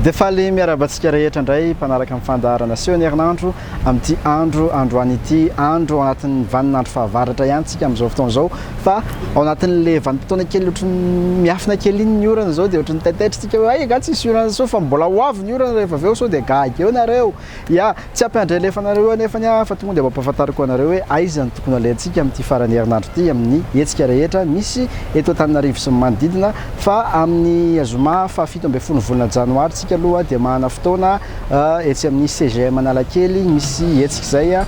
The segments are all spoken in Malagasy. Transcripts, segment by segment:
Dia faly miarahaba antsika rehetra indray mpanaraka ny fandaharana seho ny herinandro amin'ity andro androany ity. Andro ao anatin'ny vaninandro fahavaratra ihany tsika amin'izao fotoana izao fa ao anatin'le vanim-potoana kely ohatran'ny miafina kely iny ny orana izao dia ohatran'ny taitaitra tsika hoe ay angaha tsisy orana sao fa mbola ho avy ny orana rehefa avy eo sao dia gaga eo nareo. Ya, tsy hampiandry alefa anareo anefa ny ahy fa tonga dia mampahafantariko anareo hoe aiza no tokony alehantsika amin'ity faran'ny herinandro ity amin'ny hetsika rehetra misy eto Antananarivo sy ny manodidina fa amin'ny zoma faha 17 volana janoary tsika aloha dia manana fotoana etsy amin'ny CGM Analakely misy hetsika izay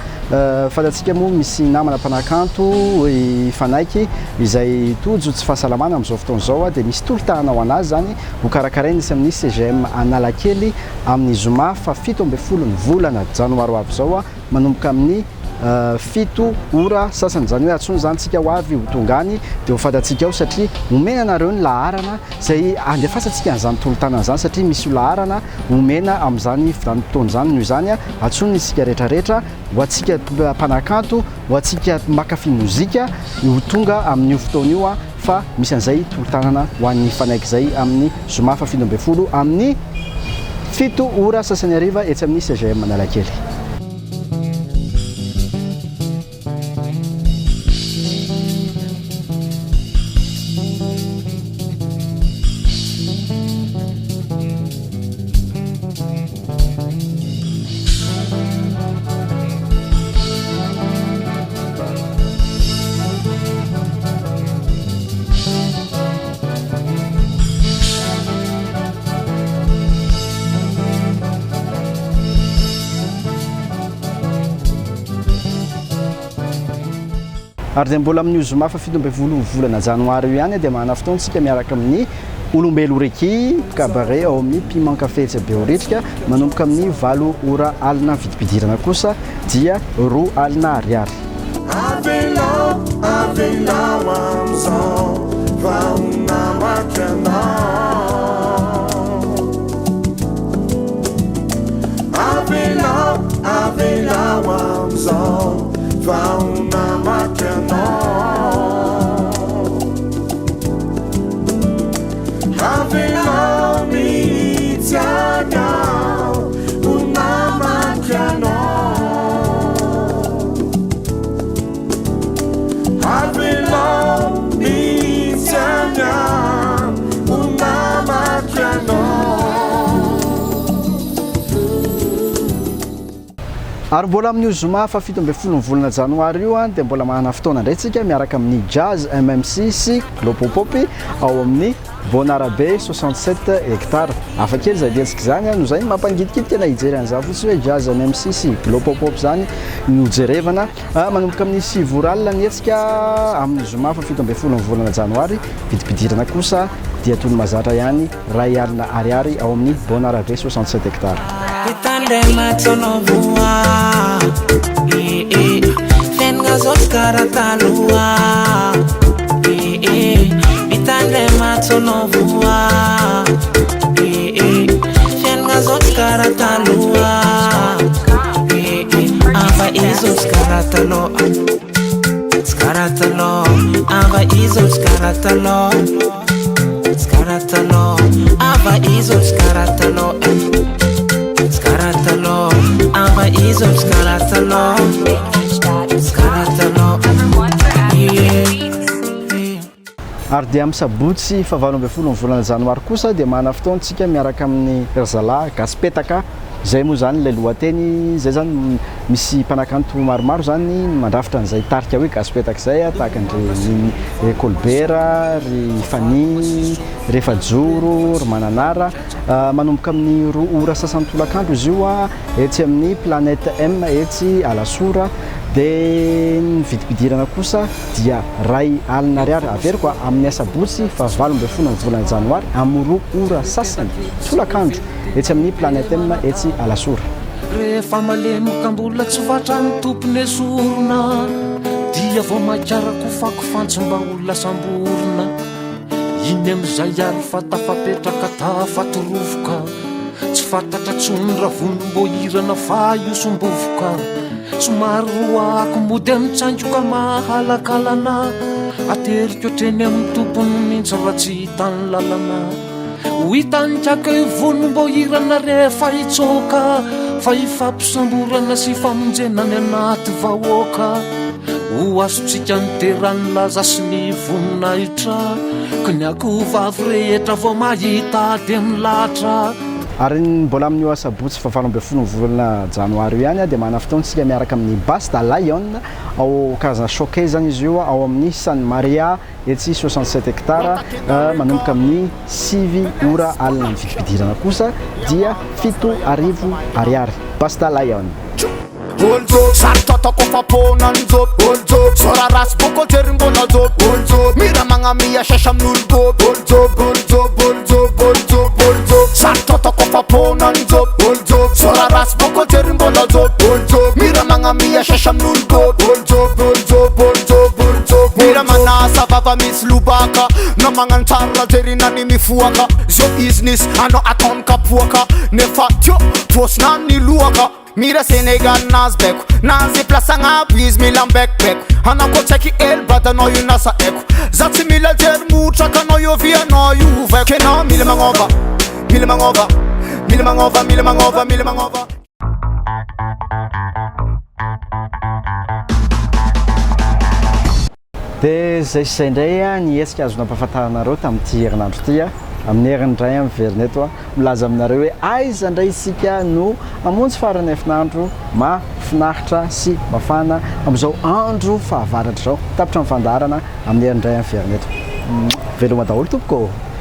fantatsika moa misy namana mpanakanto hifanaiky izay tojo tsy fahasalamana amin'izao fotoana izao dia misy tolo-tanana ho an'azy izany ho karakaraina etsy amin'ny CGM Analakely amin'ny zoma faha 17 ny volana janoary ho avy izao manomboka amin'ny 7 ora sasany, izany hoe antsoina izany tsika ho avy ho tonga any dia ho fantatsika ao satria omena anareo ny laharana izay andefasantsika an'izany tolo-tanana izany satria misy laharana omena amin'izany vanim-potoana izany, noho izany antsoina isika rehetra rehetra ho antsika mpanakanto, ho antsika mankafy mozika ho tonga amin'io fotoana io fa misy an'izay tolo-tanana ho an'ny Fanaiky izay amin'ny zoma faha 17 amin'ny 7 ora sasany hariva etsy amin'ny CGM Analakely. Ary dia mbola amin'io zoma faha 17 volana janoary io ihany dia manana fotoana isika miaraka amin'ny Olombelo Reky cabaret ao amin'ny Piment Café etsy Behoririka manomboka amin'ny 8 ora alina, vidim-pidirana kosa dia 20 ariary. Avelao, avelao amizao fa ho namako ianao. Avelao, avelao amizao fa ho namako ianao. Avelao mihitsy any aho ho namako ianao. Avelao mihitsy any aho ho namako ianao. Ary mbola amin'io zoma faha 17 ny volana janoary io dia mbola manana fotoana indray tsika miaraka amin'ny Jazz MMC sy Globopop ao amin'ny Bonarabe 67 hectares. Hafa kely izay hetsika izany no izay mampangitikitika na hijery an'izany fotsiny hoe Jazz MMC sy Globopop izany no jerevana. Manomboka amin'ny 9 ora alina ny hetsika amin'ny zoma faha 17 ny volana janoary. Vidim-pidirana kosa dia toy ny mahazatra ihany 1000 ariary ao amin'ny Bonarabe 67 hectares. Mitandrema tsy hanao voa eh eh Fiainana zao tsy karaha taloha eh eh Mitandrema tsy hanao voa eh eh Fiainana zao tsy karaha taloha eh eh Ava izao tsy karaha taloha Tsy karaha taloha Ava izao tsy karaha taloha Tsy karaha taloha Ava izao tsy karaha taloha eh. Tsy karaha taloha Ava izao tsy karaha taloha Tsy karaha taloha Yeah. Ary dia amin'ny sabotsy faha 18 ny volana janoary kosa dia manana fotoana isika miaraka amin'ny ry zalahy Gasy Petaka, izay moa izany ilay lohateny, izay izany misy mpanakanto maromaro izany mandrafitra an'izay tarika hoe Gasy Petaka izay, tahaka an-dry ry Colbert, ry Fanny, ry Efajoro, ry Mananara. Manomboka amin'ny 2 ora sasany tolakandro izy io etsy amin'ny Planète M etsy Alasora, dia ny vidim-pidirana kosa dia 1000 ariary, averiko a, amin'ny asabotsy faha 18 ny volana janoary amin'ny 2 ora sasany tolakandro etsy amin'ny Planète M etsy Alasora. Rehefa malemy ka mbola tsy vatra ny tompony esorina dia vao mainka rakofako fantsy mba ho lasamborina iny amin'izay ary fa tafapetraka tafatorovoka tsy fantatra tsony raha vonom-boahirana fa io sombovoka somary roahako mody mitsaingoka mahalakalana. Ateriko hatreny amin'ny tompony mihitsy raha tsy hita ny lalana. Ho hitan'ny kaka io vonom-boahirana rehefa hitsoaka fa hifampisamborana sy hifamonjena any anaty vahoaka. Ho azontsika ny deran'ny laza sy ny voninahitra, ka ny akohovavy rehetra vao mahita dia milahatra. Ary ny mbola amin'io asabotsy faha 18 ny volana janoary io ihany dia manana fotoana isika miaraka amin'ny Basta Lion ao karazana showcase izany izy io ao amin'ny San Maria etsy 67 hectares manomboka amin'ny 9 ora alina ny vidim-pidirana kosa dia 7000 ariary. Basta Lion. Olo joby, sarotra ataoko afa-poana ny joby. Olo joby, zao raha ratsy boko jery mbola joby. Olo joby, mira magnamia sasa amin'olo goby. Olo joby, olo joby, olo joby, olo joby, olo joby, sarotra ataoko afa-poana ny joby. Olo joby, zao raha ratsy boko jery mbola joby. Olo joby, mira magnamia sasa amin'olo goby. Olo joby, olo joby, olo joby, olo joby, mira manasa vava misy lobaka. Na magnano tsara jery na ny mifoaka. Zao business anao ataony kapoaka, nefa tio paosina ny lohaka. Mira Senegal nazy baiko Nazy place agnabo izy mila mibaikobaiko Anao koa tsy haiky elo badanao io nasa haiko Za tsy mila jery motraka anao io vianao io ovaiko Kenao mila magnova, mila magnova, mila magnova, mila magnova, mila magnova. Dia izay sy izay indray ny hetsika azo nampahafantarinareo tamin'ity herinandro ity. Amin'ny heriny indray aho miverina eto milaza aminareo hoe aiza indray isika no hamonjy faran'ny herinandro mahafinaritra sy mafana amin'izao andro fahavaratra izao. Tapitra ny fandaharana, amin'ny heriny indray aho miverina eto. Veloma daholo tompoko ô!